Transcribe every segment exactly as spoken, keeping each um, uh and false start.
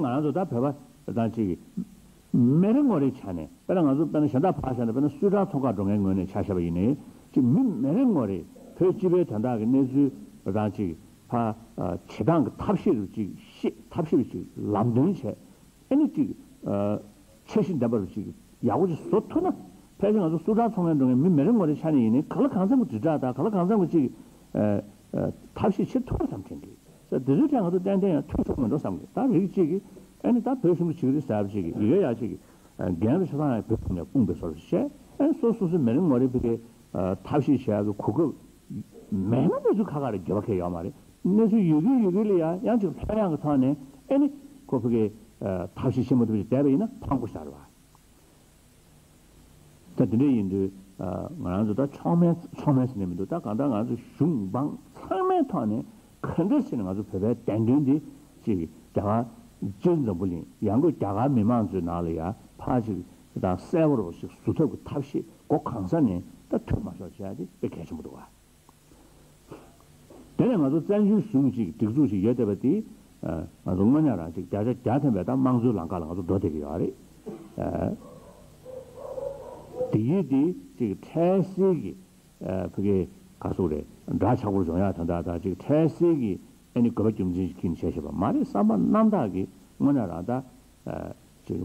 ང་རང་ཚོ་ད་བོད་པ་དང་གཅིག་མི་རེ་ངོ་རེའི་ཆ་ནས། དཔེར་ན་ང་ཚོ་དཔེར་ན་གཞན་དག་ཕར་བཞག་ན། དཔེར་ན་སུའི་ཊར་ཚོང་ཁང་འགྲོ་མཁན་ངོས་ནས་ཆ་བཞག་པ་ཡིན་ནའི། གཅིག་མི་མི་རེ་ངོ་རེ་བོད་སྤྱི་པའི་དོན་དག་གི་གནས་ཚུལ་དང་གཅིག་ཕར་བྱེད་སྟངས་ཀྱི་ཐབས་ཤེས་རུ་གཅིག་ཤེས། ཐབས་ཤེས་རུ་གཅིག་ལམ་སྟོན་བྱས། ཨ་ནི་གཅིག་ཨ། འཆར་གཞི་ལྡན་པ་རུ་གཅིག་ཡག་པོ་ཅིག་བཟོ་ཐུབ་ན། ཕལ་ཆེར་ང་ཚོ་སུའི་ཊར་ཚོང་མཁན་འགྲོ་མཁན་མི་མི་རེ་ངོ་རེའི་ཆ་ནས་ཡིན་ནའི། གང་ལ་གང་འཚམ་གྱི་དྲིལ་བསྒྲགས་དང་། གང་ལ་གང་འཚམ་གྱི་གཅིག་ཨ། ཨ། ཐབས་ཤེས་བྱེད་ཐུབ་པ་བསམ་དྲན་གྱི། ས་དེ་ཚོའི་ཐད་ང་ཚོ་ཏན་ཏན་ཡང་ཐུག་ཐུབ་མི་འགྲོ་བསམ་གྱི། ད་རིགས་གཅིག་གིས་ཨ་ནི་ད་བོད་གཞུང་གིས་བྱེད་ཀྱི་རེད་ཟེར་བ་ཅིག་གིས། ཡི་གེ་ཡག་ཅིག་གིས་འགན་རེ་ཆ་ཚང་ཡང་བོད་གཞུང་ནས་སྤུངས་པའི་བཟོ་འདྲ་བྱས། ཨ་ནི་སོ་སོ་སོའི་མི་རེ་ངོ་རེ་བོད་ཀྱི་ཨ། ཐབས་ཤེས་བྱེད་ཡག་གི་གོ་སྐབས་མེད་ན། གནས་ཚུལ་ཁག་ཁག་རེ་འགྱུར་བ་གང་ཡང་ཡོད་མ་རེད། གནས་ཚུལ་ཡོད་ཀྱི་ཡོད་ཀྱི་ལ་ཡ་ཡང་ཅིག་ལྷོད་ཡངས་ཀྱི་ཐོག་ནས་ཨ་ནི་ཁོ་བོད་ཀྱི་ཨ། ཐབས་ཤེས་བྱེད་མ་ཐུབ་ཅིག་བསྡད་པ་ཡིན་ན་ཕངས་པོ་ཞིག་རེད་བ། ད་དེ་འདྲ་ཡིན་དུས་ཨ། ང་རང་ཚོ་ད་མཆོག་དམན་མཆོག་དམན་ཟེར་ནས་མི་འདུག་ད་གང་ལྟར་ང་ཚོ་གཞུང་འབངས་ཚང་མའི་ཐོག་ནས་ག་འདྲ་བྱས་ནས་ང་ཚོ་བོད་པའི་བདེན་དོན་འདི་ཅིག་རྒྱ་གར་སྤྱིར་འཛམ་བུ་གླིང་ཡང་སྒོས་རྒྱ་གར་མི་མང་ཚོའི་ནང་ལ་ཡ་ཕར་ཅིག་དང་གསལ་པོ་རུ་ཞིག་བཟོ་ཐབས་ཀྱི་ཐབས་ཤེས་སྒོ་གང་ས་ནས་ད་ཐུབ་མ་ཤོག་བྱས་ཏེ་དཔེ་གལ་ཆེན་པོ་འདུག་བ། དེ་ནས་ང་ཚོ་བཙན་བྱོལ་གཞུང་ཅིག་སྒྲིག་འཛུགས་ཤིག་ཡོད་བསྡད་པ་དེ། ཨ། ང་ཚོ་དངོས་གནས་རང་ཅིག་བརྒྱ་ཆ་བརྒྱ་ཐམ་པའི་ད་དམངས་གཙོའི་ལམ་ཁ་ལ་ང་ཚོ་འགྲོ་བསྡད་ཀྱི་ཡོད་རེད། ཨ། དེ་ཡིན་དེ་ཅིག་འཕྲལ་སེལ་གྱི་ཨ། ཕ་གི་ག་ཟེར་རེད། འདྲ་ཆགས་པོར་འཇོག་ཡག་དོན་དག་དང་ཅིག་འཕྲལ་སེལ་གྱི་ཨ་ནི་དགོས་པ་རྒྱུ་མཚན་ཞིག་ཁྱེར་ནས་བྱས་བཞག་པ་མ་རེད། བསམ་པ་རྣམ་དག་གིས་དངོས་གནས་རང་ད་ཨ། ཅིག་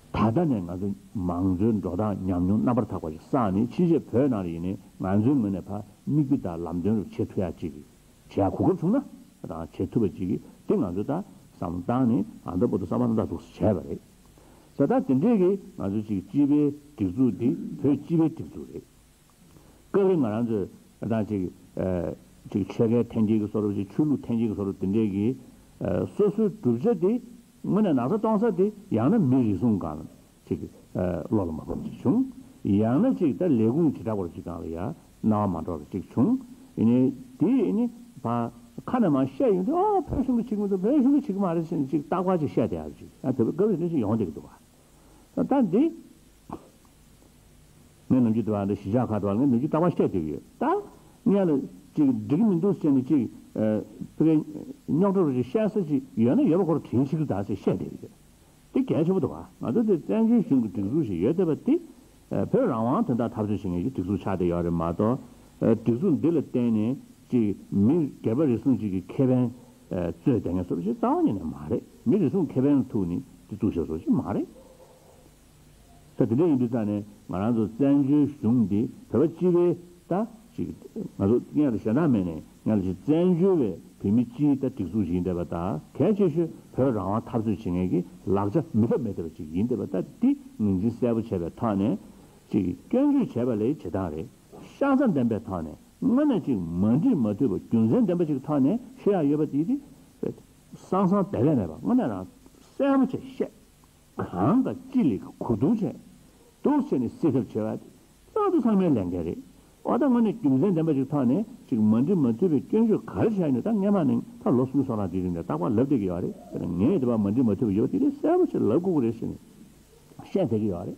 ད་ལྟ་ནས་ང་ཚོ་མང་གཙོའི་འགྲོ་སྟངས་ཉམས་མྱོང་རྣམ་པར་དག་པ་ཞིག་བསགས་ནས། ཕྱིན་ཆད་བོད་ནང་ལ་ཡིན་ནའི་ང་ཚོའི་ངོས་ནས་ཕར་མིག་དཔེ་དང་ལམ་སྟོན་རུ་བྱེད་ཐུབ་ཡག་ཅིག་བྱེད་ཡག་གོ་སྐབས་བྱུང་ན་དང་བྱེད་ཐུབ་པ་ཅིག་གིས། དེ་ང་ཚོ་ད་བསམ་བློ་བཏང་ནས་ཨ་ད་བར་དུ་བསམ་པ་རྣམ་དག་འདུག་སེ་བྱས་པ་རེད། ས་ད་དེ་འདྲས་ཀྱིས་ང་ཚོ་ཅིག་སྤྱི་པའི་སྒྲིག་འཛུགས་འདི་བོད་སྤྱི་པའི་སྒྲིག་འཛུགས་རེད། སྐབས་རེ་ང་རང་ཚོས་ད་ཅིག་ཨ། ཅིག་ཆོལ་ཁའི་འཐེན་འཁྱེར་གྱི་བཟོ་འདྲ་ཅིག་ཆོས་ལུགས་འཐེན་འཁྱེར་གྱི་བཟོ་འདྲ་དེ་འདྲས་ཀྱིས་ཨ། སོ་སོའི་གྲུབ་ཆ་དེ་དངོས་གནས་ན་ཚ་གཏོང་ས་དེ་ཡང་ན་མི་རེ་ཟུང་སྒང་ཅིག་ཨ། བློ་ལ་མ་བབས་ཅིག་བྱུང་། ཡང་ན་ཅིག་ད་ལས་ཁུངས་བྱེ་བྲག་པར་ཅིག་སྒང་ལ་ཡ་སྣང་བ་མ་འགྲོ་བ་ཅིག་བྱུང་། ཡིན་ནའི་དེ་ཡིན་ནི་ཕར་ཁ་ནས་མར་བཤད་ཡོང་དུས། ཨོ། བོད་གཞུང་གིས་བྱེད་ཀྱི་མི་འདུག་བོད་གཞུང་གིས་བྱེད་ཀྱི་མ་རེད་ཟེར་ནས་ཅིག་རྟག་པར་ཅིག་བཤད་བསྡད་ཡག་ཅིག་ཨ། དེ་སྐབས་རེ་འདྲ་ཅིག་ཡོང་བསྡད་ཀྱི་འདུག་བ། ད་འདི་ངས་ནམ་རྒྱུན་དུ་བ་འདི་གཞིས་ཆགས་ཁག་དུ་བ་ངས་ནམ་རྒྱུན་རྟག་པར་བཤད་བསྡད་ཀྱི་ཡོད། ད་ངས་ལ་ཅིག་འགྲིག་གི་མི་འདུག་ཟེར་ནས་ཅིག་ཨ། ཕ་གི་རྙོག་དྲ་རུ་ཅིག་བཤད་ས་ཅིག་ཡོད་ན་ཡོད་པ་ཁོ་རང་དྲན་ཞིག་ད་ཟེར་བཤད་བསྡད་ཀྱི་ཡོད། དེ་གལ་ཆེན་པོ་འདུག་བ། ང་ཚོ་དེ་བཙན་བྱོལ་གཞུང་གི་སྒྲིག་འཛུགས་ཤིག་ཡོད་བསྡད་པ་དེ། ཨ། བོད་རང་དབང་དོན་དག་འཐབ་རྩོད་བྱེད་མཁན་གྱི་སྒྲིག་འཛུགས་ཆགས་བསྡད་ཡོད་རེད་མ་གཏོགས། ཨ། སྒྲིག་འཛུགས་འདི་ལ་བརྟེན་ནས་ཅིག་མི་སྒེར་པ་རེ་ཟུང་ཅིག་གི་ཁེ་ཕན་ཨ། རྩོད་བསྡད་མཁན་བཟོ་འདྲ་ཅིག་རྩ་བ་ཉིད་ནས་མ་རེད། མི་རེ་ཟུང་ཁེ་ཕན་ལ་ཐུག་ནས་དེ་བཙུགས་བཞག་བཟོ་འདྲ་ཅིག་མ་རེད། ད་དེ་འདྲ་ཡིན་དུས་ཙང་ནས་ང་རང་ཚོ་བཙན་བྱོལ་གཞུང་འདི་བོད་པ་སྤྱི་པའི་ད་ཅིག་ང་ཚོ་སྔོན་ལ་ཞེ་དྲག་མེད་ནས་སྔོན་ལ་ཅིག་བཙན་བྱོལ་བའི་བོད་མི་སྤྱིའི་ད་སྒྲིག་འཛུགས་ཤིག་ཡིན་བསྡད་པ་དང་། གལ་ཆེ་ཤོས་བོད་རང་དབང་འཐབ་རྩོད་བྱེད་མཁན་གྱི་ལག་ཆ་མེད་ཐབས་མེད་བསྡད་པ་ཅིག་ཡིན་བསྡད་པ། ད་འདི་ངོས་འཛིན་གསལ་པོ་བྱས་པའི་ཐོག་ནས་ཅིག་སྐྱོན་བརྗོད་བྱས་པ་ལས་བྱེད་སྟངས་རེད། ཤ་ཚ་ལྡན་པའི་ཐོག་ནས་དངོས་གནས་ཅིག་མ་འགྲིག་མ་འཐུས་པ་རྒྱུ་མཚན་ལྡན་པ་ཅིག་གི་ཐོག་ནས་ཤོད་ཡག་ཡོད་པ་དེ་དེ་སང་སང་དེ་ལས་མེད་པ་དངོས་གནས་རང་གསལ་པོ་བྱས་བཤད། གང་དང་ཅི་ལས་གོ་བསྡུར་བྱས། འདུག་བྱས་ནས་སེལ་ཐབས་བྱེད་པ་དེ་ང་ཚོ་ཚང་མའི་ལས་འགན་རེད། འོ། ད་དངོས་གནས་རྒྱུ་མཚན་ལྡན་པ་ཅིག་ཐོག་ནས་ཅིག་མ་འགྲིག་མ་འཐུས་པའི་སྐྱོན་བརྗོད་ག་རེ་བྱས་ནས། ད་སྔོན་མ་ནས་ད་ལོ་གསུམ་སོ་ལྔ་དེའི་རིང་ནས་རྟག་པར་ལབ་བསྡད་ཀྱི་ཡོད་རེད། དཔེར་ན་ངས་དེ་བ་མ་འགྲིག་མ་འཐུས་པ་ཡོད་པ་དེ་རིགས་གསལ་པོ་ཞིག་ལབ་དགོས་ཀྱི་རེད་ཟེར་ནས་བཤད་བསྡད་ཀྱི་ཡོད་རེད།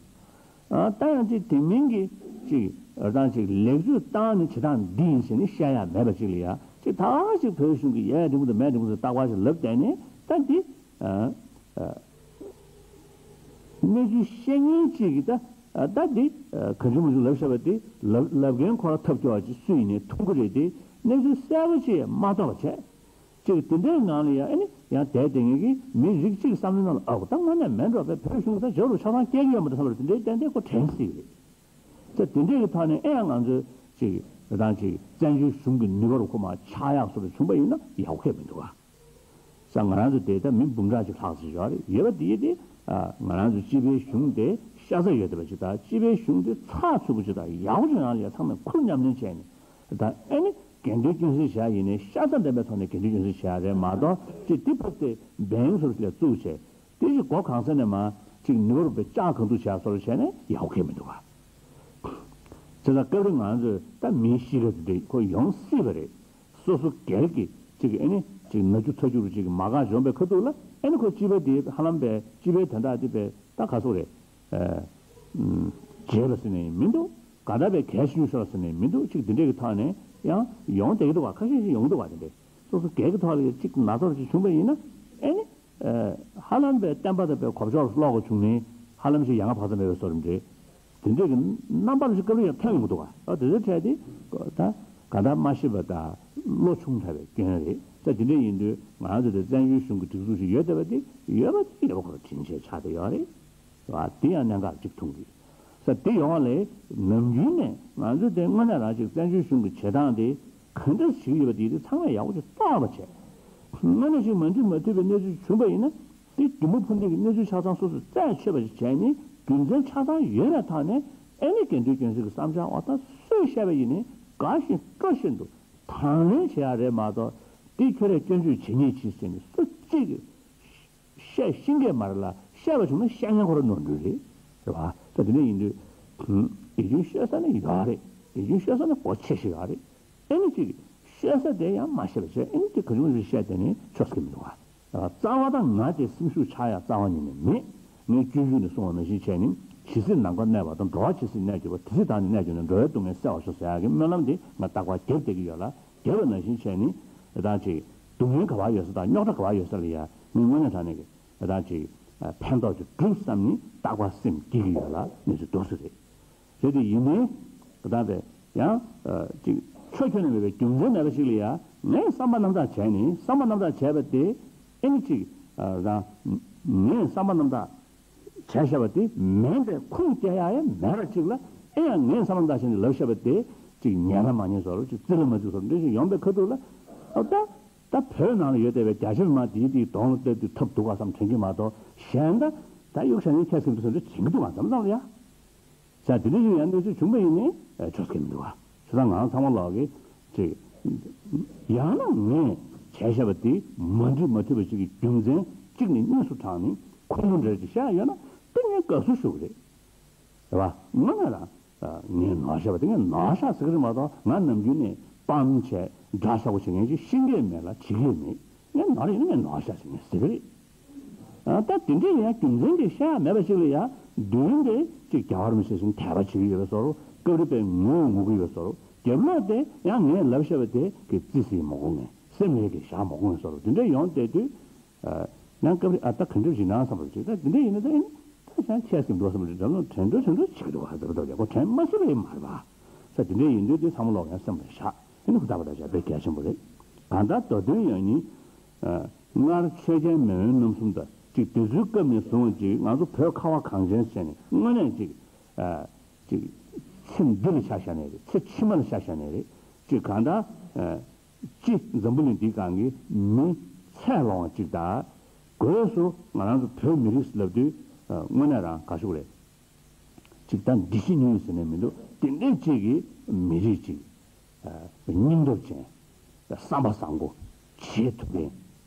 ཨ། ད་ཡང་ཅིག་དེ་མིན་གྱི་ཅིག་རང་ཅིག་ལེགས་བཅོས་བཏང་ནས་བྱེད་སྟངས་འདི་ཡིན་ཟེར་ནས་བཤད་ཡ་མེད་པ་ཅིག་ལ་ཡ་ཅིག་ད་ཅིག་བོད་གཞུང་གིས་ཡས་འགྲིག་མི་འདུག་མེད་འགྲིག་མི་འདུག་རྟག་པར་ཞིག་ལབ་བསྡད་ནས། ད་འདི་ཨ། ཨ། གནས་ཚུལ་བཤད་མཁན་གཅིག་གིས་ད། ཨ། ད་འདི་ཨ། གང་བྱུང་མང་བྱུང་ལབ་བཞག་པ་དེ་ལབ་ལབ་མཁན་ཁོ་རང་ཐབས་སྐྱོ་བ་ཅིག་སུ་ཡིན་ནའི་མཐོང་གི་རེད་དེ། གནས་ཚུལ་གསལ་པོ་ཅིག་མ་རྟོགས་པ་བྱས། ཅིག་དེ་འདྲའི་ངང་ལ་ཡང་ཨ་ནི་ཡང་བསྡད་བསྡད་མཁན་གྱི་མི་རིགས་གཅིག་གི་བསམ་བློའི་ནང་ལ། ཨ་ཁོ་ད་དངོས་གནས་མེད་འགྲོ་བས། བོད་གཞུང་གིས་ད་ཇོ་རུ་ཆ་ཚང་སྐྱེལ་གྱི་ཡོད་མ་རེད་བསམ་པ་རེད། དེ་འདྲའི་ཏན་ཏན་ཁོ་དྲན་སྲིད་ཀྱི་རེད། ད་དེ་འདྲའི་གི་ཐོག་ནས་ཨེ་ཡང་ང་ཚོས་ཅིག་རང་ཅིག་བཙན་བྱོལ་གཞུང་གི་ནུས་པ་རུ་ཁོ་མར་ཆགས་ཡག་བཟོ་འདྲ་བྱུང་པ་ཡིན་ན་ཡག་པོ་ཁེལ་མི་འདུག་ག་ས། ང་རང་ཚོ་དེ་ལྟར་མི་འབུམ་ཕྲག་གཅིག་ལྷག་ཙམ་ཡོད་རེད། ཡོད་པ་དེ་དེ་ཨ། ང་རང་ཚོ་སྤྱི་པའི་གཞུང་དེ་ཤ་ཚ་ཡོད་བསྡད་པ་ཅིག་དང་། སྤྱི་པའི་གཞུང་དེ་ཚགས་ཚུད་པོ་ཅིག་དང་ཡག་པོ་ཅིག་ནང་ལ་ཡ་ཚང་མས་ཁུར་མཉམ་ལེན་བྱས་ནས། ད་ཨ་ནི་འགན་འཁྲི་སྐྱོན་སེལ་བྱ་ཡིན་ནའི་ཤ་ཚ་ལྡན་པའི་ཐོག་ནས་འགན་འཁྲི་སྐྱོན་སེལ་བྱ་ཡ་རེད་མ་གཏོགས། ཅིག་དེ་ཕར་དེ་འབེན་སོར་ལ་བཙུགས་བྱས། དེ་ཅིག་སྒོ་གང་ས་ནས་མར་ཅིག་ནུས་པ་རུ་བའི་ལྕགས་གང་ཐུག་བྱ་སོར་བྱས་ནས་ཡག་པོ་ཁེལ་མི་འདུག་ག་བྱས་ཙང་སྐབས་རེ་ང་ཚོས་ད་མིའི་གཤིས་ཀ་དེ་འདྲ་ཁོ་ཡོང་སྲིད་པ་རེད། སོ་སོ་སྒེར་གྱི་ཅིག་ཨ་ནི་ཅིག་ན་རྒྱུ་ཚ་རྒྱུ་རུ་ཅིག་མ་དགའ་བྱུང་བའི་ཁ་ཐུག་ལ། ཨ་ནི་ཁོ་སྤྱི་པ་དེ་ཧ་ལམ་པའི་སྤྱི་པའི་དོན་དག་དེ་པའི་ད་ག་སོག་རེད། ཨ། བརྗེད་པ་ཟེར་ནས་མི་འདུག་ག་ད་པའི་གལ་ཆེ་ཤོས་ཤོར་ཟེར་ནས་མི་འདུག་ཅིག་དེ་འདྲའི་གི་ཐོག་ནས་ཡང་ཡོང་བསྡད་ཀྱི་འདུག་ག་ཁ་ཤས་ཤིག་ཡོང་གི་འདུག་ག་དེ་འདྲའི་སོ་སོ་སྒེར་གྱི་ཐོག་ལ་ཅིག་ན་ཚོར་ཅིག་བྱུང་བ་ཡིན་ན། ཨ་ནི་ ཧ་ལམ་པའི་བསྟན་པ་དང་པའི་གོ་ཕྱོགས་ལ་ལོག་པ་བྱུང་ནས་ཧ་ལམ་ཞིག་ཡ་ང་བག་ཚ་མེད་པའི་བཟོ་འདྲ་འདྲ། དེ་འདྲས་ཀྱི་རྣམ་པ་ལ་ཞིག་སྐབས་རེ་ཡང་ཐོན་ཡོང་གི་འདུག་ག་ཨ་དེ་ཚོའི་གྲས་དེ་ད་གང་ལྟར་མ་ཤེས་པ་དང་བློ་ཆུང་དྲགས་པའི་སྐྱོན་རེད། ད་དེ་འདྲས་ཡིན་དུས་ང་ཚོ་དེ་བཙན་བྱོལ་གཞུང་གི་སྒྲིག་འཛུགས་ཤིག་ཡོད་བསྡད་པ་དེ་ཡོད་པ་དེ་ཡོད་པ་ཁོ་རང་དྲིན་ཆེ་ཆགས་བསྡད་ཡོད་རེད། བ། དེ་ཡང་གནད་འགག་གཅིག་མཐོང་གི། ས་དེ་ཡོང་བ་ལས་ནམ་རྒྱུན་ནས་ང་ཚོས་དེ་དངོས་གནས་རང་ཅིག་བཙན་བྱོལ་གཞུང་གི་བྱེད་སྟངས་དེ་ག་འདྲ་ཞིག་ཡོད་པ་དེ་དེ་ཚང་མས་ཡག་པོ་ཞིག་རྟོགས་པ་བྱས། དངོས་གནས་ཞིག་མ་འགྲིག་མ་ཐུབ་པའི་གནས་ཚུལ་བྱུང་པ་ཡིན་ན། དེ་རྒྱུ་མ་ཕུ་འདེད་ཀྱི་གནས་ཚུལ་ཆ་ཚང་སོ་སོས་རྩད་ཆོད་པ་ཞིག་བྱས་ནས་རྒྱུ་མཚན་ཆ་ཚང་ཡོད་པའི་ཐོག་ནས་ཨེ་ནི་དགེ་འདུན་སྐྱོན་སེལ་གྱི་བསམ་འཆར་འོ་ད་སུས་བཤད་པ་ཡིན་ནའི་དགའ་བཞིན་སྤྲོ་བཞིན་དུ་དང་ལེན་བྱེད་ཡ་རེད་མ་གཏོགས་དེ་ཁྱོད་རས་སྐྱོན་བརྗོད་བྱེད་ཉེས་བྱས་ཟེར་ནས་སུ་གཅིག་གིས། བཤད་ཤེས་མཁན་མ་རེད་ལ་བཤད་པ་བྱུང་ན་བཤད་མཁན་ཁོ་རང་ནོར་འཁྲུལ་རེད། རེད་བ། ད་དེ་འདྲ་ཡིན་དུས། དགེ་སྐྱོན་ཤོད་ས་ནི་ཡོད་རེད། དགེ་སྐྱོན་ཤོད་ས་ནི་གོ་ཆེ་ཞིག་ཡོད་རེད། ཨེ་ནི་ཅིག་ཤོད་ས་དེ་ཡང་མ་ཤེས་པ་བྱས་ཨེ་ནི་ཅིག་ག་ཅུང་ཞིག་བཤད་དེ་ནི་ཆོག་ས་གི་མི་འདུག་བ། རྩ་བ་དང་ང་དེ་སེམས་ཤུགས་ཆག་ཡ་རྩ་བ་ཉིད་ནས་མེད། ངས་སྤྱོད་འཇུག་ནས་གསུངས་པ་ནང་བཞིན་བྱས་ནི་ཇི་སྲིད་ནམ་མཁའ་གནས་པ་དང་འགྲོ་བ་ཇི་སྲིད་གནས་གྱུར་པ་དེ་སྲིད་བདག་ནི་གནས་གྱུར་ནས་འགྲོ་བའི་སྡུག་བསྔལ་བསལ་བར་ཤོག་ཟེར་ཡ་གི་སྨོན་ལམ་དེ་ང་རྟག་པར་རྒྱབ་བསྡད་ཀྱི་ཡོད་ལ། རྒྱབ་པ་ནང་བཞིན་བྱས་ནི་ད་ཅིག་སྡུག་བསྔལ་ག་བ་ཡོད་ས་དང་རྙོག་དྲ་ག་བ་ཡོད་ས་ལ་ཡ་ངས་དངོས་གནས་དྲང་གནས་ཀྱི་ད་ཅིག་ཕན་ཐོགས་ཅིག་སྒྲུབ་བསམ་ནི་རྟག་པར་སེམས་སྐྱིད་ཀྱི་ཡོད་ལ་གནས་ཚུལ་འདུག་སེ་རེད། རེད་དེ་ཡིན་ནའི་ད་དེ་ཡང་ཅིག་ཆོས་ཁྱོན་ནས་མེད་པའི་རྒྱུ་མཚན་མེད་པ་ཞིག་ལ་ཡ་ངས་བསམ་པ་རྣམ་དག་བྱས་ནི་བསམ་པ་རྣམ་དག་བྱས་པ་དེ་ཨེ་ནི་ཅིག་རང་ངས་བསམ་པ་རྣམ་དག་བྱས་བཞག་པ་དེ་མིན་པའི་ཁུངས་སྐྱེལ་ཡག་ཡང་མེད་པ་ཅིག་ལ་ཨེ་ཡང་ངས་བསམ་བློ་བཏང་བྱས་ནས་ལབ་བཞག་པ་དེ་ཅིག་ཉན་ན་མ་ཉན་བཟོ་འདྲ་ཅིག་བརྩི་ལ་མ་བརྩི་བཟོ་འདྲ་ཅིག་ཡོང་པའི་ཁ་ཐུག་ལ་ཨ་ད་ད་བོད་ནང་ལ་ཡོད་བསྡད་པའི་རྒྱ་ཆེ་མི་མང་དེའི་དེའི་གདོང་ལ་བལྟས་དུས་ཐབས་སྡུག་ག་བསམ་དྲན་གྱི་མ་གཏོགས་གཞན་ད་ད་གཡུག་བཞག་ནས་ཁྱད་སེམས་དུ་བཟོ་འདྲ་དྲན་གྱི་འདུག་ག་མཚམས་མཚམས་ལ་ཡ། ས་དེ་འདྲ་ཞིག་ཡང་གནས་ཚུལ་བྱུང་བ་ཡིན་ནའི་ཆོག་གི་མི་འདུག་བ། བྱས་ཙང་ང་ཚང་མ་ལོག་གི་ཅིག་ཡང་ན་ངས་བྱས་བཞག་པ་དེ་མ་འགྲིག་མ་ཐུབ་པ་ཞིག་གི་རྒྱུ་མཚན་གཅིག་ནས་གཉིས་སུ་དྲངས་ནས་ཁུངས་ལུང་འདྲ་ཞིག་བཤད་ཡོད་ན་དེ་ངས་དགའ་བསུ་ཞུ་གི་རེད། རེད་བ། དངོས་གནས་རང་ངས་ནོར་བཤད་པ་དེ་ངས་ནོར་བཤད་ཟེར་གི་རེད་མ་གཏོགས་ང་ནམ་རྒྱུན་ནས་སྤམ་བྱས་དགྲ་ཤ་པོ་བྱེད་མཁན་ཅིག་ཤེས་ཀྱི་མེད་ལ་བྱེད་ཀྱི་མེད། ངས་ནོར་ཡིན་ན་ངས་ནོར་བཤད་ཟེར་ངས་ཟེར་གི་རེད། ད་དེ་འདྲའི་ཡང་རྒྱུ་མཚན་གྱི་བཤད་ཡ་མེད་པ་ཞིག་ལ་ཡང་མདུན་དེ་ཅིག་རྒྱལ་བ་རིན་པོ་ཆེ་ཞིག་དད་པ་བྱེད་ཀྱི་ཡོད་པའི་བཟོ་འདྲ་སྐབས་རེ་དཔེ་ངུ་ངུ་གི་ཡོད་བཟོ་འདྲ་རྒྱབ་ལོགས་དེ་ཡང་ངས་ལབ་བཤད་པ་དེ་གི་རྩིས་ཟིན་མ་དགོས་ངས་སེམས་ལས་ཀྱི་བཞག་མ་དགོས་ངས་བཟོ་འདྲ་དེ་འདྲའི་ཡོང་བསྡད་དུས། ཡང་སྐབས་རེ་ཨ་ད་ག་འདྲ་ཞིག་ནང་བསམ་པ་ཅིག་ད་དེ་འདྲ་ཡིན་ན་ད་ཡིན་ད་ཡང་ཁྱད་སེམས་འགྲོ་བསམ་པ་ཅིག་འགྲམ་ལ་དྲན་འགྲོ་དྲན་འགྲོ་བྱེད་ཀྱི་འདུག་ཨ་ད་ད་ད་ཡག་པོ་དྲན་མ་སྲིད་པ་ཡིན་མ་རེད་པ། ས་དེ་འདྲ་ཡིན་དུས་དེ་ཚང་མ་ལོག་ཡང་སེམས་ལ་བཞག་ཡིན་ན་ཧུར་ཐག་པ་ད་བྱ་དཔེ་གལ་ཆེན་པོ་རེད། གང་ལྟར་མདོ་དོན་ཡང་ཉིད། སྔར་ཆོས་རྒྱལ་མེས་དབོན་རྣམ་གསུམ་དང་གཅིག་དེ་ཚོའི་སྐབས་ནས་བཟུང་བ་ཅིག་ང་ཚོ་བོད་ཁ་བ་གངས་ཅན་ཟེར་ནས་དངོས་གནས་ཅིག་ཅིག་ཚེ་འདི་ལ་ཆ་བཞག་ནས་རེད་ཚེ་ཕྱི་མ་ལ་ཆ་བཞག་ནས་རེད་ཅིག་གང་ལྟར་སྤྱི་འཛམ་བུ་གླིང་འདིའི་སྒང་གི་མི་ཚད་ལོངས་ཅིག་དང་སྒོས་སུ་ང་རང་ཚོ་བོད་མི་རིགས་ལབ་དུས་དངོས་གནས་རང་ག་ཞུ་རེད། ཅིག་ད་འདི་ཤི་ཉུང་ཟེར་ནས་མི་འདུག་དེ་འདྲའི་ཅིག་གི་མི་རིགས་ཅིག་སྙིང་སྟོབས་ཅན། བསམ་པ་བཟང་པོ། བྱེད་ཐུབ་མཁན།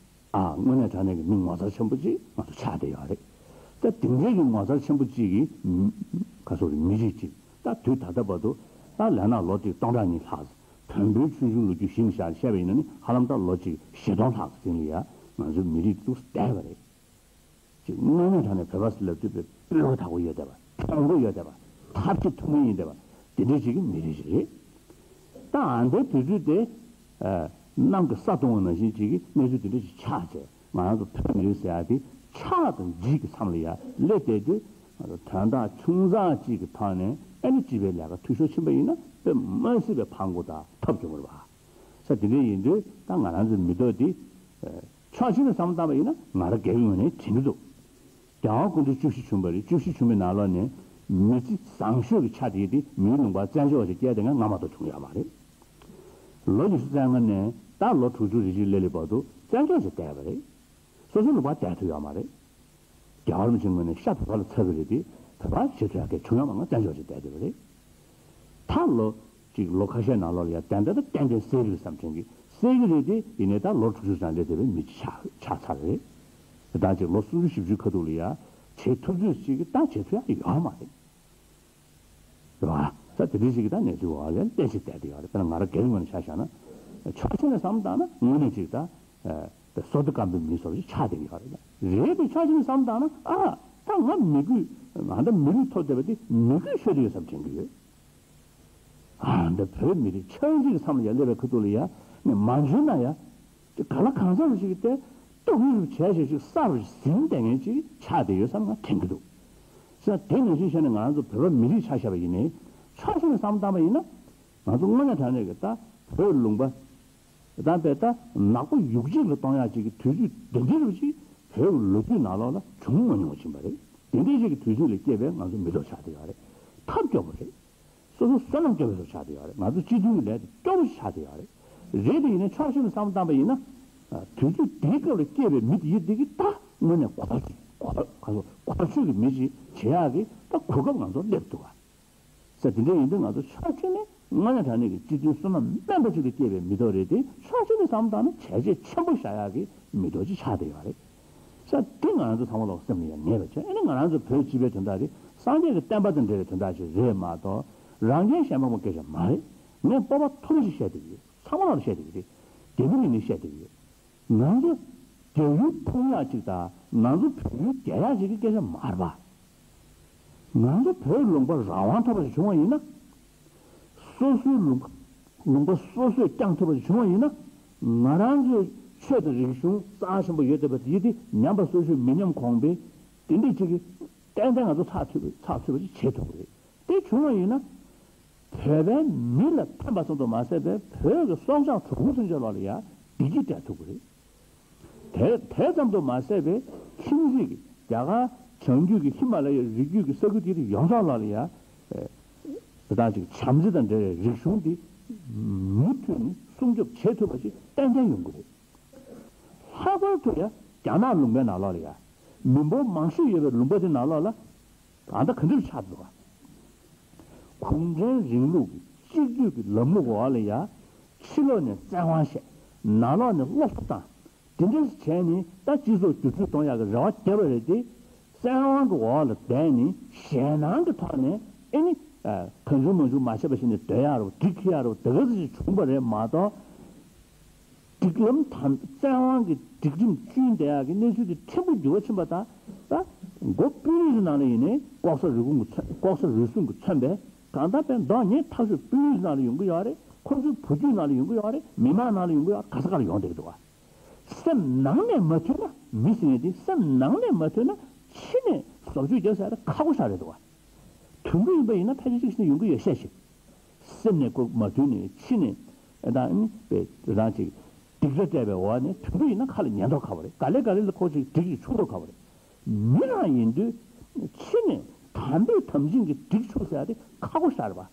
ཨ་དངོས་གནས་དྲང་གནས་ཀྱི་མི་ངོ་མཚར་ཆེན་པོ་ཅིག་ང་ཚོ་ཆགས་བསྡད་ཡོད་རེད། ད་དེ་འདྲའི་གི་ངོ་མཚར་ཆེན་པོ་ཅིག་གི་ག་སོགས་རེད་མི་རིགས་ཅིག་ད་དུས་ད་ལྟ་བར་དུ་ད་ལས་ན་ལོ་དེ་སྟོང་ཕྲག་གཉིས་ལྷག་བོན་པོའི་ཆོས་འབྱུང་ལོ་རྒྱུས་གཞི་ནས་བཞག་བཤད་པ་ཡིན་ན་ནི་ཧ་ལམ་ད་ལོ་གཅིག་བཞི་སྟོང་ལྷག་ཙམ་ལ་ཡ་ང་ཚོའི་མི་རིགས་འདུག་བསྡད་པ་རེད། ཅིག་དངོས་གནས་དྲང་གནས་བོད་པ་ཟེར་ལབ་དུས་པའི་སྤུས་ཀ་དག་པོ་ཡོད་བསྡད་པ་མཐོང་གོ་ཡོད་བསྡད་པ་ཐབས་ཤེས་ཐུབ་མིན་ཡིན་བསྡད་པ་དེ་འདྲའི་ཅིག་གི་མི་རིགས་ཤིག་རེད། ད་ཨ་འདའི་དུས་ཚོད་དེ་གནམ་གྱི་ས་སྟོང་བ་ནང་བཞིན་ཅིག་གི་གནས་ཚུལ་དེ་འདྲ་ཞིག་ཆགས་བྱས་ང་རང་ཚོ་བོད་མི་རིགས་ཟེར་ཡ་དེ་ཆགས་དང་འཇིག་གི་མཚམས་ལ་ཡ་སླེབས་བསྡད་དུས་ང་ཚོ་དོན་དག་ཆུང་ཙག་ཅིག་གི་ཐོག་ནས་ཨ་ནི་སྤྱི་པའི་ལས་ཀ་འཐུས་ཤོར་ཕྱིན་པ་ཡིན་ན་དཔེ་མ་སྲིད་པའི་ཕངས་པོ་དང་ཐབས་སྐྱོ་པོ་རེད་བ། ས་དེ་འདྲ་ཡིན་དུས་ད་ང་རང་ཚོའི་མི་ཐོག་འདི། ཕྱོགས་གཅིག་ནས་བསམ་བློ་བཏང་བ་ཡིན་ན་ང་རང་སྒེར་གྱི་ངོས་ནས་དྲན་གྱི་འདུག་རྒྱལ་དབང་སྐུ་ཕྲེང་བཅུ་བཞི་བྱོན་པ་རེད། བཅུ་བཞི་བྱོན་པའི་ནང་ལོགས་ནས་མི་ཚེ་བཟང་ཤོས་ཀྱི་ཆ་དེ་དེ་མིའི་ལུང་པར་བཙན་བྱོལ་བ་ཞིག་བསྐྱལ་དེ་ང་ང་མ་གཏོགས་བྱུང་ཡོད་མ་རེད། ལོ་ཉི་ཤུ་རྩ་ལྔ་ནས་ད་ལོ་དྲུག་ཅུ་རེ་གཅིག་སླེབས་སླེབས་བར་དུ་བཙན་བྱོལ་ཞིག་བསྡད་པ་རེད། སོ་སོའི་ལུང་པར་བསྡད་ཐུབ་ཡོད་མ་རེད། རྒྱལ་བ་རིན་པོ་ཆེའི་ངོས་ནས་ཤ་བོད་པ་ལ་ཚ་གི་རེད་དེ་བོད་པ་བྱེད་ཐུབ་ཡག་གི་བྱུང་ཡོད་མ་ང་བཙན་བྱོལ་ཞིག་བསྡད་བསྡད་པ་རེད། ད་ལོ་གཅིག་ལོ་ཁ་ཤས་ནང་ལོགས་ལ་ཡ་ཏན་ཏན་ཏན་ཏན་གསལ་གི་རེད་བསམ་དྲན་གི་གསལ་གི་རེད་དེ་ཡིན་ནའི་ད་ལོ་དྲུག་ཅུ་ཙམ་སླེབས་བསྡད་པའི་མི་ཅིག་ཆགས་ཆགས་ཚར་རེད། དེ་དང་གཅིག་ལོ་སུམ་ཅུ་བཞི་བཅུའི་ཁ་ཐུག་ལ་ཡ་བྱེད་ཐུབ་ཚོད་ཅིག་གི་ད་བྱེད་ཐུབ་ཡག་ཡོད་མ་རེད། རེད་བ། ད་དེ་འདྲའི་ཞིག་གི་ད་གནས་ཚུལ་འོག་ལ་བརྟེན་ཞིག་བསྡད་དེ་ཡོད་རེད། དཔེར་ན་ང་རང་སྒེར་གྱི་ངོས་ནས་ཆ་བཞག་ན་ཕྱོགས་གཅིག་ནས་བསམ་བཏང་ན་དངོས་གནས་ཅིག་ད་སོ་ད་སྐམ་པའི་མི་བཟོ་ཞིག་ཆགས་བསྡད་ཀྱི་ཡོད་རེད། རེད་དེ་ཕྱོགས་གཅིག་ནས་བསམ་བཏང་ན་ཨ་ད་ང་མི་དགོས་ང་ད་མི་རིགས་ཐོབ་བསྡད་པ་དེ་མི་དགོས་ཤོད་དེ་ཡོད་བསམ་དྲན་གྱི་ཡོད། ཨ་ད་བོད་མི་རིགས་ཆགས་འཇིག་གི་མཚམས་ལ་ཡ་སླེབས་པའི་ཁུ་ཐུག་ལ་ཡ་ནས་མ་འཇོན་ན་ཡ་ཅིག་ག་ལ་གང་ཟག་ཞིག་གི་སྟེ། སྟོབས་ཡོད་རུ་བྱས་བྱས་ཅིག་གསར་བ་ཞིག་ཟིན་བསྡད་མཁན་ཅིག་ཆགས་བསྡད་ཡོད་བསམ་ང་དྲན་གྱི་འདུག། ས་དེ་ནང་བཞིན་བྱས་ནས་ང་རང་ཚོ་བོད་པ་མི་རིགས་ཆ་བཞག་པ་ཡིན་ནའི་ཕྱོགས་གཅིག་ནས་བསམ་བློ་བཏང་པ་ཡིན་ན། ང་ཚོ་དངོས་གནས་དྲང་གནས་ཀྱི་ད་བོད་ལུང་པ་ད་དཔེ་ད་ནག་པོ་ཡུག་གཅིག་ལ་གཏོང་ཡག་ཅིག་གི་དུས་ཚོད་དེ་འདྲའི་རུ་ཅིག་བོད་ཀྱི་ལོ་རྒྱུས་ནང་ལོགས་ལ་བྱུང་མ་མྱོང་བ་ཕྱིན་པ་རེད། དེ་འདྲའི་ཅིག་གི་དུས་ཚོད་ལ་སྐྱེས་པའི་ང་ཚོ་མི་ཐོག་ཆགས་བསྡད་ཡོད་རེད། ཐབས་སྐྱོ་པོ་རེད། སོ་སོ་བསོད་ནམས་སྐྱོ་བོ་ཞིག་ཆགས་བསྡད་ཡོད་རེད། ང་ཚོ་སྤྱི་མཐུན་གྱི་ལས་དེ་སྐྱོ་བོ་ཞིག་ཆགས་བསྡད་ཡོད་རེད། རེད་དེ་ཡིན་ན་ཕྱོགས་གཅིག་ནས་བསམ་བློ་བཏང་པ་ཡིན་ན། དུས་ཚོད་དེའི་སྐབས་ལ་སྐྱེས་པའི་མི་དེ་ཡིན་དེ་གི་ད་དངོས་གནས་གོ་གོ་གོ་ཆོད་ཀྱི་མི་ཞིག་བྱེད་ཡག་གི་ད་གོ་སྐབས་ང་ཚོར་སླེབས་འདུག་ག། ས་དེ་འདྲ་ཡིན་དུས་ང་ཚོ་ཕྱོགས་གཅིག་ནས་དངོས་གནས་དྲང་གནས་ཀྱི་སྤྱི་མཐུན་བསོད་ནམས་དམན་པ་ཅིག་ལ་སྐྱེས་པའི་མི་ཐོག་རེད་དེ། ཕྱོགས་གཅིག་ནས་བསམ་བློ་བཏང་ན་བྱས་རྗེས་ཆེན་པོ་བཞག་ཡག་གི་མི་ཐོག་ཅིག་ཆགས་བསྡད་ཡོད་རེད། ས་དེ་ང་རང་ཚོ་ཚང་མ་ལོག་སེམས་ལ་ཡང་ངེས་པ་བྱས། ཨ་ནི་ང་རང་ཚོ་བོད་སྤྱི་པའི་དོན་དག་དེ་སངས་རྒྱས་ཀྱི་བསྟན་པ་དང་འབྲེལ་བའི་དོན་དག་ཅིག་རེད་མ་གཏོགས། རང་རྒྱལ་གཞན་ཕམ་པའི་སྐད་ཆ་མ་རེད། ངས་སྤོབས་པ་མཐོ་པོ་ཞིག་བཤད་བསྡད་ཀྱི་ཡོད། ཚང་མ་ལ་བཤད་བསྡད་ཀྱི་རེད། རྒྱ་མི་ཡིན་ནའི་བཤད་བསྡད་ཀྱི་ཡོད། ང་ཚོ་རྒྱ་ཡུལ་ཕུང་ཡག་ཅིག་དང་ང་ཚོ་བོད་ཡུལ་རྒྱལ་ཡག་ཅིག་གི་སྐད་ཆ་མ་རེད་པ། ང་ཚོ་བོད་ལུང་པ་རང་དབང་ཐོབ་པ་ཞིག་བྱུང་བ་ཡིན་ན། སོ་སོའི་ལུང་ལུང་པ་སོ་སོས་བསྐྱངས་ཐུབ་པ་ཞིག་བྱུང་བ་ཡིན་ན། ང་རང་ཚོའི་ཆོས་དང་རིག་གཞུང་རྩ་ཆེན་པོ་ཡོད་བསྡད་པ་དེ་དེ་ཉམས་པ་སོར་ཆུད་མི་ཉམས་གོང་འཕེལ་དེ་འདྲ་ཅིག་གི་ཏན་ཏན་ང་ཚོ་ཚགས་ཚུད་པ་ཚགས་ཚུད་པ་ཅིག་བྱེད་ཐུབ་ཀྱི་རེད། དེ་བྱུང་བ་ཡིན་ན། བོད་པའི་མི་ལ་ཕན་པ་ཙམ་དུ་མ་ཟད་པའི་བོད་ཀྱི་སྲོག་ཆགས་གྲོག་ཁོག་ཚུན་ཆད་ལོག་ལ་ཡང་བདེ་སྐྱིད་སྤྲད་ཐུབ་ཀྱི་རེད། དེ་དེ་ཙམ་དུ་མ་ཟད་པའི་ཁྱིམ་མཚེས་ཀྱི་རྒྱ་གར་བྱང་རྒྱུད་ཀྱི་ཧི་མ་ལ་ཡའི་རི་རྒྱུད་ཀྱི་ས་ཁུལ་དེ་ཡོངས་རྫོགས་ལོག་ལ་ཡང་། དེ་དག་ཅིག་བྱམས་བརྩེ་དང་འབྲེལ་བའི་རིག་གཞུང་འདི་མུ་མཐུད་ནས་སྲུང་སྐྱོབ་བྱེད་ཐུབ་པ་ཞིག་ཏན་ཏན་ཡོང་གི་རེད། ལྷག་པར་དུ་ཡང་རྒྱ་ནག་ལུང་པའི་ནང་ལོགས་ལ་ཡང་མི་འབོར་མང་ཤོས་ཡོད་པའི་ལུང་པ་དེ་ནང་ལོགས་ལ། ད་ལྟ་ག་འདྲ་ཆགས་འདུག་ག། གུང་ཁྲན་རིང་ལུགས་ཀྱི་གཅིག་སྡུད་ཀྱི་ལམ་ལུགས་འོག་ལ་ཡ། ཕྱི་ལོགས་ནས་བཙན་དབང་བཤད། ནང་ལོགས་ནས་སློབ་གསོ་བཏང་། དེ་འདྲ་བྱས་ནས་ད་སྤྱི་ཚོགས་བསྒྱུར་བཅོས་གཏོང་ཡག་གི་རེ་བ་བརྒྱབ་པ་རེད་དེ། བཙན་དབང་གི་འོག་ལ་བསྡད་ནས་ཞེད་སྣང་གི་ཐོག་ནས་ཨེ་ནི། གང་བྱུང་མང་བྱུང་མ་བྱས་པ་ཞིག་ནས་སྡོད་ཡག་རེད་པ། སྒྲིག་འཁྱེར་ཡག་རེད་པ། དེ་ག་ཚོད་ཅིག་བྱུང་བ་རེད་མ་གཏོགས། སྒྲིག་ལམ་དམ་བཙན་དབང་གི་སྒྲིག་ཁྲིམས་བསྐྲུན་བསྡད་ཡག་གི་གནས་ཚུལ་དེ་ཕྲན་བུ་འགྱུར་བ་ཕྱིན་པ་དང་། ད་མགོ་པུས་ནུ་ནང་ལ་ཡིན་ནའི་ལྐོག་ཟ་རུལ་སུངས་ཀྱིས་མཚོན། ལྐོག་ཟ་རུལ་སུངས་ཀྱིས་མཚོན་པའི་གང་ལྟར་པའི་མདོག་ཉེས་ཐག་ཆོད་པུས་ནུ་ནང་ལ་ཡོང་གི་ཡོད་རེད། ཁོ་ཚོའི་བུ་རྒྱུད་ནང་ལ་ཡོང་གི་ཡོད་རེད། མི་མང་ནང་ལ་ཡོང་གི་ཡོད་རེད། ག་ས་ག་ལ་ཡོང་བསྡད་ཀྱི་འདུག་ག། སེམས་ནང་ནས་མ་མཐུན་ན། མི་ཟེར་མཁན་དེ་སེམས་ནང་ནས་མ་མཐུན་ན་ཕྱི་ནས་བཟོ་བཅོས་རྒྱག་ཟེར་ཡ་དེ་ཁག་པོ་ཞེ་དྲག་རེད་འདུག་ག། དོན་དག་ཡིན་པ་ཡིན་ན་ཕལ་ཆེར་གཅིག་བྱས་ནས་ཡོང་གི་ཡོད་ཤས་ཤིག། སེམས་ནས་ཁོ་མ་མཐུན་ནས་ཕྱི་ནས་ཨེ་ད་ཨེ་ནི་པའི་རང་ཅིག་སྡིགས་ར་སྤྲད་པའི་འོག་ནས་དོན་དག་ཡིན་ན་ཁ་ལ་ཉན་མདོག་ཁ་པོ་རེད། ག་ལེ་ག་ལེ་ལ་ཁོ་ཅིག་སྒྲིག་ཅིག་ཆུང་མདོག་ཁ་པོ་རེད། མི་རང་ཡིན་དུས་ཕྱི་ནས་དམ་པོས་དམ་བཅིངས་ཀྱིས་སྒྲིག་ཆུག་ཟེར་ཡ་དེ་ཁག་པོ་ཞེ་དྲག་རེད་པ།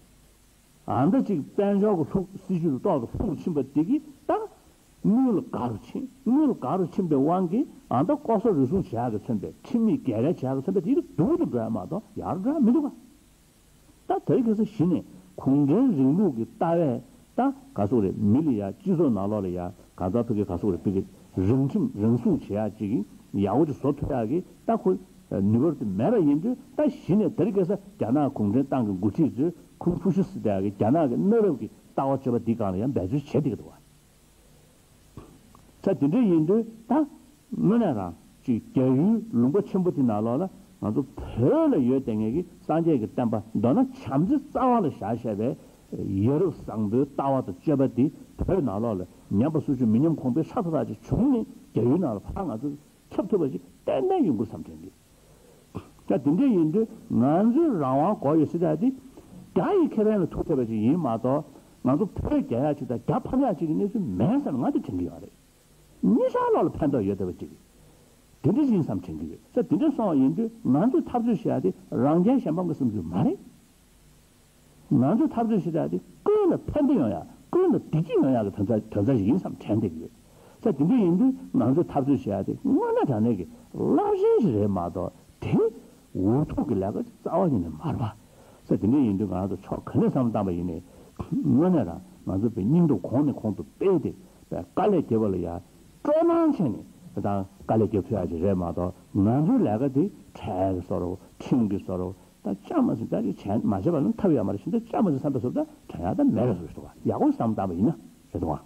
ཨ་མདའ་གཅིག་དཔལ་འབྱོར་གྱི་ལྷུག་སྲིད་ཇུས་ལ་ཏོག་ཏུ་ལྷུག་ཕྱིན་པ་དེ་གིས་ད་དངུལ་ལ་དགའ་རུ་ཕྱིན། དངུལ་ལ་དགའ་རུ་ཕྱིན་པའི་དབང་གིས་ཨ་མདའ་ལྐོག་ཟ་རུལ་སུངས་བྱེད་ཡག་གི་མཚོན་པའི་ཁྲིམས་མེད་འགལ་རེས་བྱེད་ཡག་གི་མཚོན་པའི་དེ་གིས་སྡུག་ཏུ་འགྲོ་ཡ་མ་གཏོགས་ཡག་རུ་འགྲོ་ཡ་མི་འདུག་ག། ད་དེ་རིང་ཁ་སང་གཞི་ནས་གུང་ཁྲན་རིང་ལུགས་ཀྱི་ལྟ་བས་ད་ག་ཟེར་དགོས་རེད། མི་ལ་ཡ་སྤྱི་ཚོགས་ནང་ལོགས་ལ་ཡ་གང་ལྟར་ཕ་གི་ག་ཟེར་དགོས་རེད། ཕ་གི་རང་ཁྲིམས་རང་སྲུང་བྱེད་ཡག་ཅིག་གི་ཡག་པོ་ཅིག་བཟོ་ཐུབ་ཡག་གི་ད་ཁོ་ནུས་པ་དེ་མེད་པ་ཡིན་དུས། ད་གཞི་ནས་དེ་རིང་ཁ་སང་རྒྱ་ནག་གུང་ཁྲན་ཏང་གི་འགོ་ཁྲིད་ཚོས་ཁུང་ཕུ་ཤུ་ཟེར་བསྡད་ཡག་གི་རྒྱ་ནག་གི་གནའ་རབས་ཀྱི་ལྟ་བ་སྤྱོད་པ་འདི་སྒང་ལ་ཡང་འབད་རྩོལ་བྱེད་བསྡད་ཀྱི་འདུག་བ། ས་དེ་འདྲ་ཡིན་དུས་ད་དངོས་གནས་རང་ཅིག་རྒྱ་ཡུལ་ལུང་པ་ཆེན་པོ་དེ་ནང་ལོགས་ལ་ང་ཚོ་བོད་ལ་ཡོད་བསྡད་མཁན་གྱི་སངས་རྒྱས་ཀྱི་བསྟན་པ། མདོར་ན་བྱམས་བརྩེ་རྩ་བ་ལ་བཞག་བཞག་པའི་ཡ་རབས་བཟང་པོའི་ལྟ་བ་དང་སྤྱོད་པ་འདི་བོད་ནང་ལོགས་ལ་ཉམས་པ་སོར་ཆུད་མི་ཉམས་གོང་འཕེལ་ཤ་ཚ་ཐག་ཅིག་བྱུང་ནས་རྒྱ་ཡུལ་ནང་ལ་ཕར་ང་ཚོ་ཁྱབ་ཐུབ་པ་ཞིག་ཏན་ཏན་ཡོང་དགོས་བསམ་དྲན་གྱི། ད་དེ་འདྲ་ཡིན་དུས་ང་ཚོའི་རང་དབང་དགོས་ཡོད་ཟེར་ཡག་དེ་རྒྱ་ཡི་ཁེ་ཕན་ལ་ཐུག་བསྡད་པ་ཅིག་ཡིན་མ་གཏོགས། ང་ཚོ་བོད་རྒྱལ་ཡག་ཅིག་དང་རྒྱ་ཕམ་ཡག་ཅིག་གི་གནས་ཚུལ་མིན་བསམ་ང་དེ་དྲན་གྱི་ཡོད་རེད། གཉིས་ཆར་ལོག་ལ་ཕན་ཐོགས་ཡོད་བསྡད་པ་ཅིག་དེ་འདྲ་ཞིག་ཡིན་བསམ་དྲན་གྱི་ཡོད། ས་དེ་འདྲ་སོང་བ་ཡིན་དུས་ང་ཚོས་འཐབ་རྩོད་བྱེད་ཡག་དེ་རང་རྒྱལ་གཞན་ཕམ་གྱི་བསམ་ཚུལ་མ་རེད། ང་ཚོས་འཐབ་རྩོད་བྱེད་ཡག་དེ་ཀུན་ལ་ཕན་བདེ་ཡོང་ཡག། ཀུན་ལ་བདེ་སྐྱིད་ཡོང་ཡག་གི་དོན་རྩ་དོན་རྩ་ཞིག་ཡིན་བསམ་དྲན་བསྡད་ཀྱི་ཡོད། ས་དེ་འདྲ་ཡིན་དུས་ང་ཚོས་འཐབ་རྩོད་བྱེད་ཡག་དེ་དངོས་གནས་དྲང་གནས་ཀྱི་རླབས་ཆེན་ཞིག་རེད་མ་གཏོགས། དེ་འུ་ཐུག་གི་ལས་ཀ་ཅིག་རྩ་བ་ཉིད་ནས་མ་རེད་པ། ས་དེ་འདྲ་ཡིན་དུས་ང་ཚོ་ཕྱོགས་ག་ནས་བསམ་བློ་བཏང་པ་ཡིན་ནའི་དངོས་གནས་རང་ང་ཚོ་བོད་སྙིང་སྟོབས་གོང་ནས་གོང་དུ་སྤེལ་ཏེ་བོད་དཀའ་ལས་བརྒྱབ་པ་ལ་ཡ་སྤྲོ་སྣང་བྱས་ནས། ད་དཀའ་ལས་བརྒྱབ་ཐུབ་ཡག་ཅིག་རེད་མ་གཏོགས། ང་ཚོའི་ལས་ཀ་དེ་ཁྲལ་གྱི་བཟོ་འདྲ་བོ། ཁྲིམས་ཀྱི་བཟོ་འདྲ་བོ། ད་ཅང་མ་ཟིན་ད་ཅིག་བྱས་མ་བྱས་པ་ལ་ཐབས་ཡོད་མ་རེད་ཟེར། ད་ཅང་མ་ཟིན་བསམ་པའི་བཟོ་འདྲ་དྲན་ཡག་ད་མེད་པའི་བཟོ་ཞིག་འདུག་ག། ཡག་པོ་བསམ་བཏང་པ་ཡིན་ན་རེད་འདུག་ག།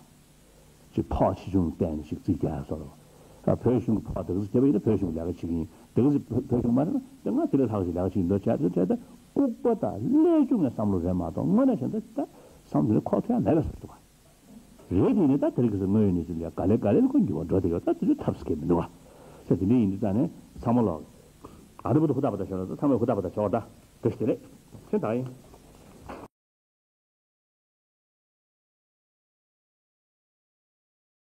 ཅིག་ཕོགས་ཆེ་ཆུང་བལྟས་ནས་ཅིག་རྩིས་རྒྱག་ཡག་བཟོ་འདྲ་བོ། ཨ་བོད་གཞུང་གི་ཕོགས་དེ་ག་ཚོད་བརྒྱབ་པ་ཡིན་ན་བོད་གཞུང་གི་ལས་ཀ་བྱེད་ཀྱི་ཡིན། དེ་ག་ཚོད་བོད་གཞུང་མ་རེད་ན་དེ་ང་དེ་ལས་ལྷག་ཅིག་ལས་ཀ་བྱེད་ཀྱི་ཡིན་འདུག་བྱས་ཚུལ་བྱས། ད་ལྐུགས་པ་དང་ཀླད་ཆུང་ངའི་བསམ་བློ་རེད་མ་གཏོགས། དངོས་གནས་བྱས་ན་ད་བསམ་བློ་ནི་ཁོག་ཐུག་ཡག་མེད་པའི་བཟོ་འདུག་ག། རེད། དེ་ནས་ད་དེ་རིང་ཁ་སང་དངོས་ཡོད་གནས་ཚུལ་ལ་ག་ལེ་ག་ལེ་ལ་ཁོ་འགྱུར་བ་འགྲོ་བསྡད་ཡོད། ད་དེ་ཚོ་ཐབས་ཟེར་མཁན་མི་འདུག་བ། ས་དེ་འདྲ་ཡིན་དུས་ཙང་ནས་ཚང་མ་ལོག་ཨ་རི་བུ་ད་ཧུ་ད་པ་ད་ཤོར་ད། ཚང་མས་ཧུ་ད་པ་ད་ཤོར་ད། བཀྲ་ཤིས་བདེ་ལེགས། ཁྱེད་ད་ཡིན།